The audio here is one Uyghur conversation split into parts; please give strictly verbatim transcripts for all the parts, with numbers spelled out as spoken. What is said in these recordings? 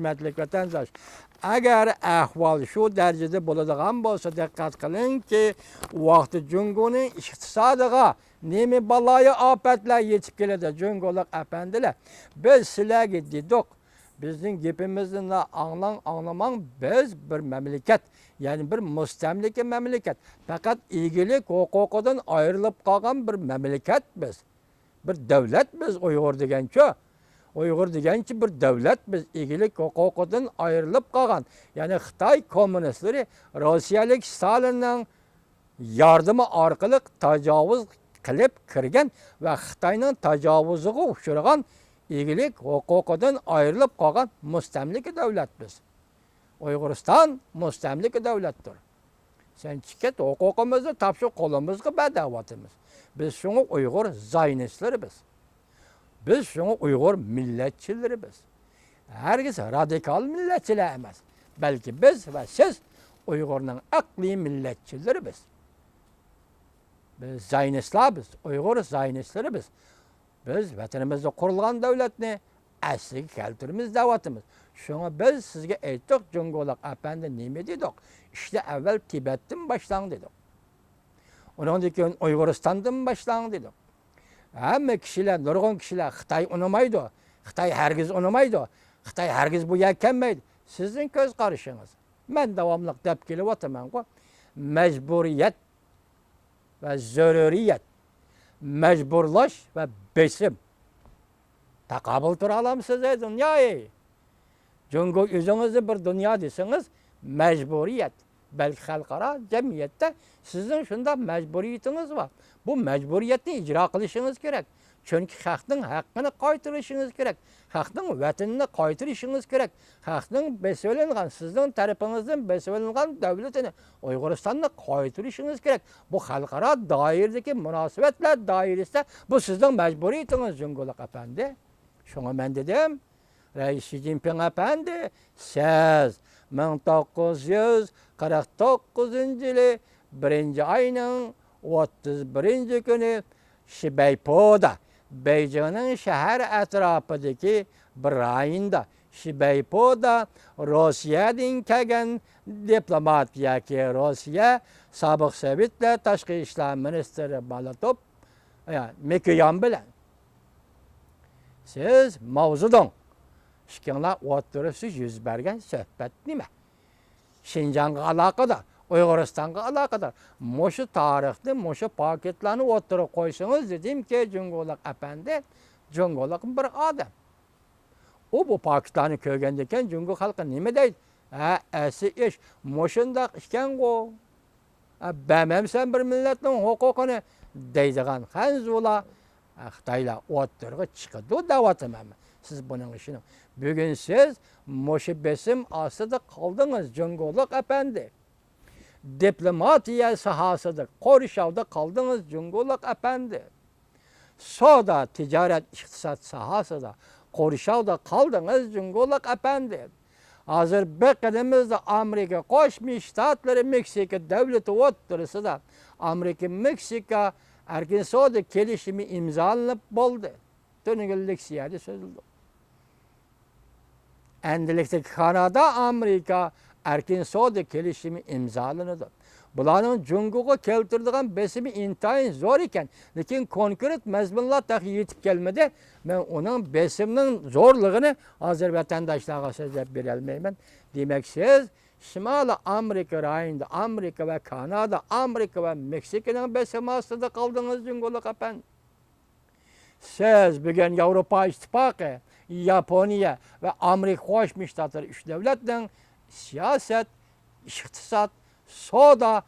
ھۆرمەتلىك ۋەتەنداش، ئەگەر ئەھۋال شۇ دەرىجىدە بولىدىغان بولسا، دىققەت قىلىڭكى، ۋاقتى جۇڭگونىڭ ئىقتىسادىغا نېمە بالايىئى ئاپەتلەر يېتىپ كېلىدۇ، جۇڭگولۇق ئەپەندىلەر. بىز سىلەرگە دېدۇق، بىزنىڭ گېپىمىزنى ئاڭلاڭ، ئاڭلىماڭ، بىز بىر مەملىكەت، يەنى بىر مۇستەملىكە مەملىكەت. پەقەت ئىگىلىك ھوقۇقىدىن ئايرىلىپ قالغان بىر مەملىكەت بىز. بىر دۆلەت بىز، ئۇيغۇر دېگەنچۇ؟ ئۇيغۇر دېگەنچە بىر دۆلەت بىز، ئىگىلىك ھوقۇقىدىن ئايرىلىپ قالغان. يەنى خىتاي كوممۇنىستلىرى روسىيەلىك ستالىننىڭ ياردىمى ئارقىلىق تاجاۋۇز قىلىپ كىرگەن ۋە خىتاينىڭ تاجاۋۇزىغا ئۇچرىغان، ئىگىلىك ھوقۇقىدىن ئايرىلىپ قالغان مۇستەملىكە دۆلەت بىز. ئۇيغۇرىستان مۇستەملىكە دۆلەتتۇر. سەن چىقىپ كەت، ھوقۇقىمىزنى تاپشۇر، قولىمىزغا بەر دەۋاتىمىز. بىز شۇڭا ئۇيغۇر زايونىستلىرى بىز. بىز شۇڭا ئۇيغۇر مىللەتچىلىرى بىز. ھەرگىز رادىكال مىللەتچىلەر ئەمەس. بەلكى بىز ۋە سىز ئۇيغۇرنىڭ ئەقلىي مىللەتچىلىرى بىز. بىز زايونىستلار بىز، ئۇيغۇر زايونىستلىرى بىز. بىز ۋەتىنىمىزدە قۇرۇلغان دۆلەتنى ئەسلىگە كەلتۈرىمىز دەۋاتىمىز. شۇڭا بىز سىزگە ئېيتتۇق، جۇڭگولۇق ئەپەندى، نېمە دېدۇق؟ ئىشنى ئەۋۋەل تىبەتتىن باشلاڭ دېدۇق. ئۇنىڭدىن كېيىن ئۇيغۇرىستاندىن باشلاڭ دېدۇق. ھەممە كىشىلەر، نۇرغۇن كىشىلەر خىتاي ئۇنىمايدۇ، خىتاي ھەرگىز ئۇنىمايدۇ، خىتاي ھەرگىز بۇ يەرگە كەلمەيدۇ. سىزنىڭ كۆز قارىشىڭىز. مەن داۋاملىق دەپ كېلىۋاتىمەنغۇ، مەجبۇرىيەت ۋە زۆرۈرىيەت، مەجبۇرلاش ۋە بېسىم. تاقابىل تۇرالامسىز، ئەي دۇنيا، ئەي؟ جۇڭگو ئۆزىڭىزنى بىر دۇنيا دېسىڭىز، مەجبۇرىيەت. بەلكى خەلقئارا جەمئىيەتتە سىزنىڭ شۇنداق مەجبۇرىيىتىڭىز بار. بۇ مەجبۇرىيەتنى ئىجرا قىلىشىڭىز كېرەك. چۈنكى خەقنىڭ ھەققىنى قايتۇرۇشىڭىز كېرەك. خەقنىڭ ۋەتىنىنى قايتۇرۇشىڭىز كېرەك. خەقنىڭ بېسىۋېلىنغان، سىزنىڭ تەرىپىڭىزدىن بېسىۋېلىنغان دۆلىتىنى، ئۇيغۇرىستاننى قايتۇرۇشىڭىز كېرەك. بۇ خەلقئارا دائىرىدىكى مۇناسىۋەتلەر دائىرىسىدە بۇ سىزنىڭ مەجبۇرىيىتىڭىز، جۇڭگولۇق ئەپەندى. شۇڭا مەن دېدىم، رەئىس شى جىنپىڭ ئەپەندى، سىز مىڭ توققۇز يۈز قىرىق توققۇزىنچى يىلى بىرىنچى ئاينىڭ ئوتتۇز بىرىنچى كۈنى شىبەيپودا، بېيجىڭنىڭ شەھەر ئەتراپىدىكى بىر رايوندا، شىبەيپودا روسىيەدىن كەلگەن دىپلومات ياكى روسىيە سابىق سوۋېتلار تاشقى ئىشلار مىنىستىرى مالاتوپ، يا، مىكيان بىلەن سىز ماۋزېدۇڭ ئىككىڭلار ئوتتۇرىسىدا يۈز بەرگەن سۆھبەت نېمە؟ شىنجاڭغا ئالاقىدار، ئۇيغۇرىستانغا ئالاقىدار. مۇشۇ تارىخنى، مۇشۇ پاكىتلارنى ئوتتۇرىغا قويسىڭىز دېدىمكى، جۇڭگولۇق ئەپەندى، جۇڭگولۇق بىر ئادەم. ئۇ بۇ پاكىتلارنى كۆرگەندىن كېيىن جۇڭگو خەلقى نېمە دەيدۇ؟ ھە، ئەسلى ئىش مۇشۇنداق ئىكەنغۇ. ھە، بەرمەمسەن بىر مىللەتنىڭ ھوقۇقىنى دەيدىغان خەنزۇلار، ھە، خىتايلار ئوتتۇرىغا چىقىدۇ دەۋاتىمەن. سىز بۇنىڭ ئىشىنى، بۈگۈن سىز مۇشۇ بېسىم ئاستىدا قالدىڭىز، جۇڭگولۇق ئەپەندى. دىپلوماتىيە ساھەسىدە قورشاۋدا قالدىڭىز، جۇڭگولۇق ئەپەندى. سودا، تىجارەت، ئىقتىساد ساھەسىدە قورشاۋدا قالدىڭىز، جۇڭگولۇق ئەپەندى. ھازىر بېقىنىمىزدا ئامېرىكا قوشما شتاتلىرى، مېكسىكا دۆلىتى ئوتتۇرىسىدا ئامېرىكا، مېكسىكا ئەركىن سودا كېلىشىمى ئىمزالىنىپ بولدى. تۈنۈگۈن لېكسىيەدە سۆزلىدۇق. ئەندىلىكتە كانادا، ئامېرىكا ئەركىن سودا كېلىشىمى ئىمزالىنىدۇ. بۇلارنىڭ جۇڭگوغا كەلتۈرىدىغان بېسىمى ئىنتايىن زور ئىكەن، لېكىن كونكرېت مەزمۇنلار تېخى يېتىپ كەلمىدى. مەن ئۇنىڭ بېسىمنىڭ زورلۇقىنى ھازىر ۋەتەنداشلارغا سۆزلەپ بېرەلمەيمەن. دېمەك، سىز شىمالىي ئامېرىكا رايونىدا ئامېرىكا ۋە كانادا، ئامېرىكا ۋە مېكسىكىنىڭ بېسىمى ئاستىدا قالدىڭىز، جۇڭگولۇق ئەپەندى. سىز بۈگۈن ياۋروپا ئىتتىپاقى، ياپونىيە ۋە ئامېرىكا قوشما شتاتلىرى ئۈچ دۆلەتنىڭ سىياسەت، ئىقتىساد، سودا،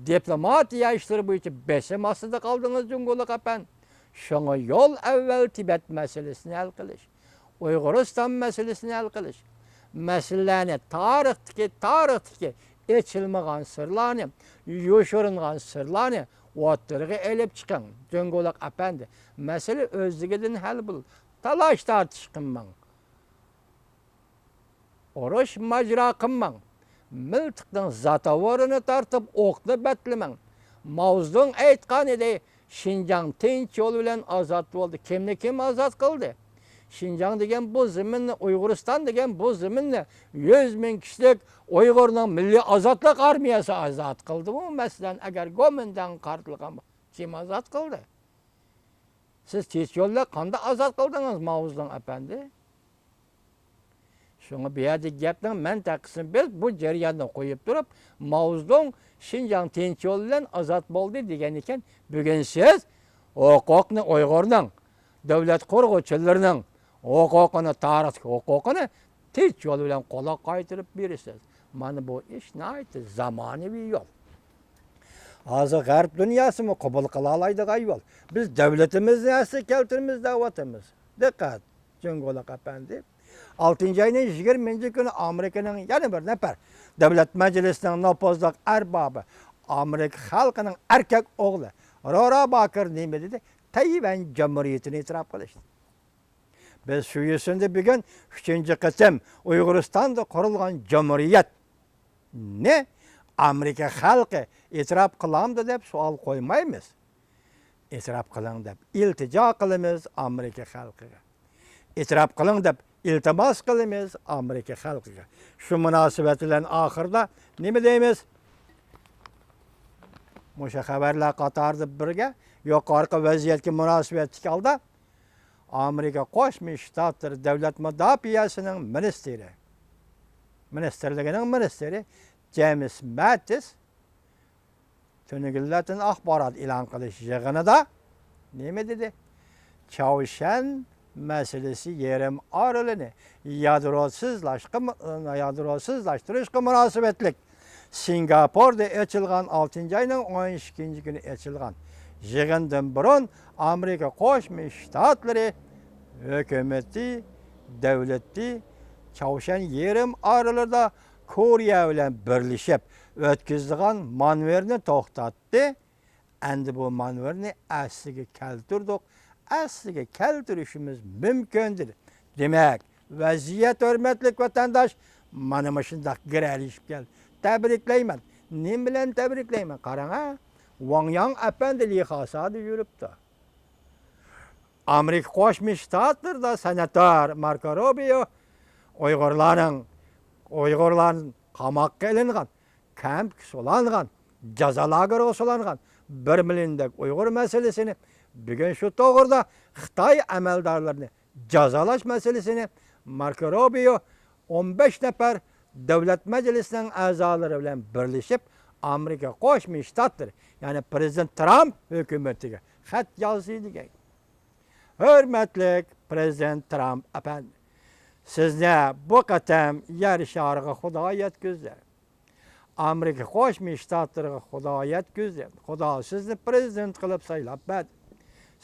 دىپلوماتىيە ئىشلىرى بويىچە بېسىم ئاستىدا قالدىڭىز، جۇڭگولۇق ئەپەندى. شۇڭا يول ئەۋۋەل تىبەت مەسىلىسىنى ھەل قىلىش، ئۇيغۇرىستان مەسىلىسىنى ھەل قىلىش. مەسىلىلەرنى، تارىختىكى، تارىختىكى ئېچىلمىغان سىرلارنى، يوشۇرۇنغان سىرلارنى ئوتتۇرىغا ئېلىپ چىقىڭ، جۇڭگولۇق ئەپەندى. مەسىلە ئۆزلۈكىدىن ھەل بول-، تالاش-تارتىش قىلماڭ. ئۇرۇش ماجىرا قىلماڭ. مىلتىقنىڭ زاتۋورىنى تارتىپ، ئوقنى بەتلىمەڭ. ماۋزېدۇڭ ئېيتقان ئىدى، شىنجاڭ تىنچ يول بىلەن ئازاد بولدى. كىمنى كىم ئازاد قىلدى؟ شىنجاڭ دېگەن بۇ زېمىننى، ئۇيغۇرىستان دېگەن بۇ زېمىننى يۈز مىڭ كىشىلىك ئۇيغۇرنىڭ مىللىي ئازادلىق ئارمىيەسى ئازاد قىلدىمۇ؟ مەسىلەن، ئەگەر گومىنداڭ قارىتىلغان بولسا، كىم ئازاد قىلدى؟ سىز تىنچ يول بىلەن قانداق ئازاد قىلدىڭىز، ماۋزېدۇڭ ئەپەندى؟ شۇڭا بۇ يەردىكى گەپنىڭ مەنتىقىسىنى بىز بۇ جەرياندا قويۇپ تۇرۇپ، ماۋزېدۇڭ شىنجاڭ تىنچ يول بىلەن ئازاد بولدى دېگەن ئىكەن. بۈگۈن سىز ھوقۇقنى ئۇيغۇرنىڭ، دۆلەت قۇرغۇچىلىرىنىڭ ھوقۇقىنى، تارىختىكى ھوقۇقىنى تىنچ يول بىلەن قولغا قايتۇرۇپ بېرىسىز. مانا بۇ ئىش ناھايىتى زامانىۋى يول. ھازىر غەرب دۇنياسىمۇ قوبۇل قىلالايدىغان يول. بىز دۆلىتىمىزنى ئەسلىگە كەلتۈرىمىز دەۋاتىمىز. دىققەت، جۇڭگولۇق ئەپەندى. ئالتىنچى ئاينىڭ يىگىرمىنچى كۈنى ئامېرىكىنىڭ يەنە بىر نەپەر دۆلەت مەجلىسىنىڭ نوپۇزلۇق ئەربابى، ئامېرىكا خەلقىنىڭ ئەركەك ئوغلى رورا باكىر نېمە دېدى؟ تەيۋەن جۇمھۇرىيىتىنى ئېتىراپ قىلىشتى. بىز شۇ يۈزۈندە بۈگۈن ئۈچىنچى قېتىم ئۇيغۇرىستاندا قۇرۇلغان جۇمھۇرىيەتنى ئامېرىكا خەلقى ئېتىراپ قىلامدۇ دەپ سوئال قويمايمىز. ئېتىراپ قىلىڭ دەپ ئىلتىجا قىلىمىز ئامېرىكا خەلقىگە. ئېتىراپ قىلىڭ دەپ ئىلتىماس قىلىمىز ئامېرىكا خەلقىگە. شۇ مۇناسىۋەت بىلەن ئاخىرىدا نېمە دەيمىز؟ مۇشۇ خەۋەرلەر قاتارىدا بىرگە يۇقىرىقى ۋەزىيەتكە مۇناسىۋەتلىك ھالدا ئامېرىكا قوشما شتاتلىرى دۆلەت مۇداپىئەسىنىڭ مىنىستىرى، مىنىستىرلىكىنىڭ مىنىستىرى جېيمىس ماتىس تۈنۈگۈنلەردىن ئاخبارات ئېلان قىلىش يىغىنىدا نېمە دېدى؟ چاۋشيەن مەسىلىسى يېرىم ئارىلىنى يادروسىزلاشقا، يادروسىزلاشتۇرۇشقا مۇناسىۋەتلىك سىنگاپوردا ئېچىلغان، ئالتىنچى ئاينىڭ ئون ئىككىنچى كۈنى ئېچىلغان يىغىندىن بۇرۇن ئامېرىكا قوشما شتاتلىرى ھۆكۈمىتى، دۆلىتى چاۋشيەن يېرىم ئارىلىدا كورېيە بىلەن بىرلىشىپ ئۆتكۈزىدىغان مانېۋىرنى توختاتتى. ئەمدى بۇ مانېۋىرنى ئەسلىگە كەلتۈردۇق، ئەسلىگە كەلتۈرۈشىمىز مۇمكىن، دېدى. دېمەك، ۋەزىيەت، ھۆرمەتلىك ۋەتەنداش، مانا مۇشۇنداق گىرەلىشىپ كەلدى. تەبرىكلەيمەن. نېمە بىلەن تەبرىكلەيمەن؟ قاراڭ ھە، ۋاڭ ياڭ ئەپەندى لىخاسادا يۈرۈپتۇ. ئامېرىكا قوشما شتاتلىرىدا سېناتور ماركو روبىيو ئۇيغۇرلارنىڭ، ئۇيغۇرلار قاماققا ئېلىنغان، كەمپكە سولانغان، جازا لاگېرىغا سولانغان بىر مىليوندەك ئۇيغۇر مەسىلىسىنى، بۈگۈن شۇ توغرىدا خىتاي ئەمەلدارلىرىنى جازالاش مەسىلىسىنى ماركو روبىيو ئون بەش نەپەر دۆلەت مەجلىسىنىڭ ئەزالىرى بىلەن بىرلىشىپ ئامېرىكا قوشما شتاتلىرى، يەنى پرېزىدېنت ترامپ ھۆكۈمىتىگە خەت يازدى دېگەن. ھۆرمەتلىك پرېزىدېنت ترامپ ئەپەندى، سىزنى بۇ قېتىم يەر شارىغا خۇدا يەتكۈزدى. ئامېرىكا قوشما شتاتلىرىغا خۇدا يەتكۈزدى. خۇدا سىزنى پرېزىدېنت قىلىپ سايلاپ بەردى.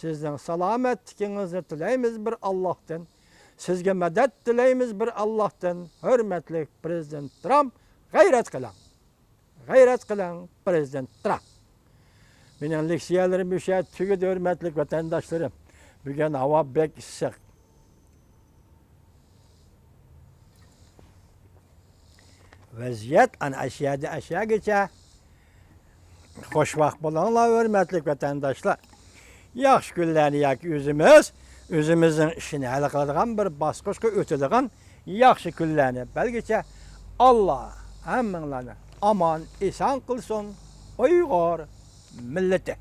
سىزنىڭ سالامەتلىكىڭىزنى تىلەيمىز بىر ئاللاھتىن. سىزگە مەدەت تىلەيمىز بىر ئاللاھتىن. ھۆرمەتلىك پرېزىدېنت ترامپ، غەيرەت قىلىڭ. غەيرەت قىلىڭ، پرېزىدېنت ترامپ. مېنىڭ لېكسىيەلىرىم مۇشۇ يەردە تۈگىدى، ھۆرمەتلىك ۋەتەنداشلىرىم. بۈگۈن ھاۋا بەك ئىسسىق. ۋەزىيەت ئەنە ئەشەدە ئەشەگىچە. خوش ۋاقىت بولۇڭلار، ھۆرمەتلىك ۋەتەنداشلار. ياخشى كۈنلەرنى ياكى ئۆزىمىز، ئۆزىمىزنىڭ ئىشىنى ھەل قىلىدىغان بىر باسقۇچقا ئۆتىدىغان ياخشى كۈنلەرنى بەرگىچە، ئاللا ھەممىڭلارنى ئامان، ئېسەن قىلسۇن، ئۇيغۇر مىللىتى.